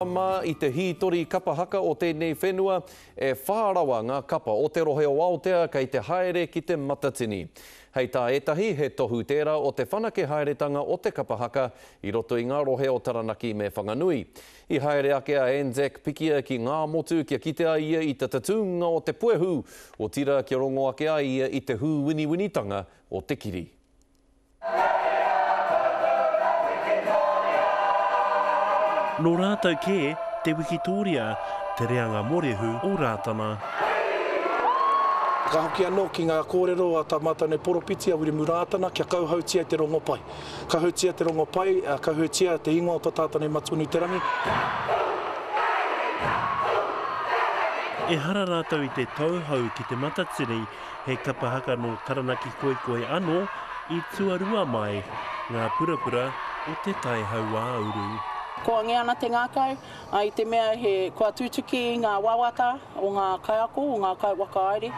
Mā i te hītori kapa haka o tēnei whenua, e whā rawa ngā kapa o te rohe o Aotea kei te haere ki te Matatini. Hei tā ētahi, he tohu tērā o te whanake haeretanga o te kapa haka i roto i ngā rohe o Taranaki me Whanganui. I haere ake a Anzac Pikia ki Ngāmotu kia kite ai ia i te tatūnga o te puehu, otirā kia rongo ake ai ia i te hūwiniwinitanga o te kiri. Nō rātou kē te wikitōria, te reanga morehu o Rātana. Ka hoki anō ki ngā kōrero a tā mātou nei poropiti a Wiremu Rātana kia kauhautia te rongopai. Kauhautia te rongopai, kauhautia te ingoa o tō tātou nei Matua nui te rangi. Ehara rātou i te tauhou ki Te Matatini He kapa haka nō Taranaki Koikoi anō i tuarua mai ngā purapura o Te Tai Hauāuru. Koangia ana te ngākau, i te mea he kua tutuki ngā wawata o ngā kaiako, o ngā kaiwhakahaere.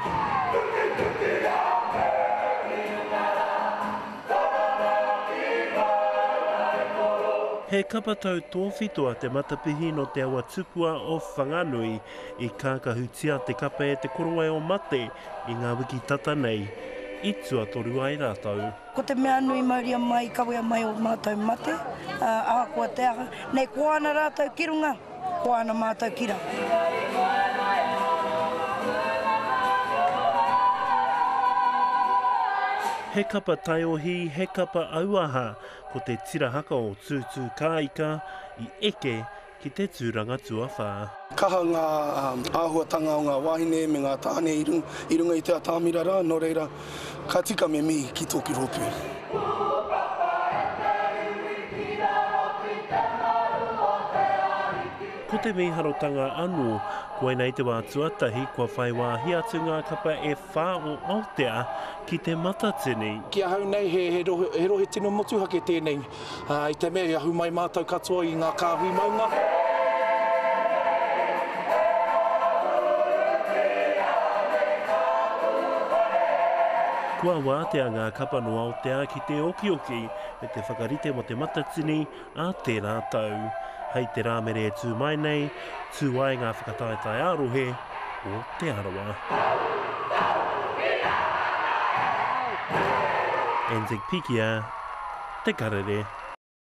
He kapa tautōwhito a Te Matapihi nō te awa tupua o Whanganui. I kākahutia te kapa e Te Korowai o Mate i ngā wiki tata nei, i tuatoru ai rātou. Ko te mea nui mauria mai, kawea mai o mātou mate, ā, ahakoa te aha, nei koa ana rātou ki runga, koa ana mātou ki raro. He kapa taiohi, he kapa auaha, ko te tira haka o Tūtū Kāika i eke ki te tūranga tuawhā. Kaha ngā āhuatanga o ngā wāhine me ngā tāne i runga i te atamira rā, nō reira, ka tika me mihi ki tōku rōpū. Ko te mīharotanga anō, koinei te wā tuatahi kua whai wāhi atu ngā kapa e whā o Aotea ki Te Matatini. Ki ahau nei he rohe tino motuhake tēnei. I te mea i ahu mai mātou katoa i ngā kāhui maunga. Kua wātea ngā kapa nō Aotea ki te okioki me te whakarite mō Te Matatini ā tērā tau. Hei te Rāmere e tū mai nei, tū ai ngā whakataetae ā-rohe o Te Arawa. Anzac Pikia, Te Karere.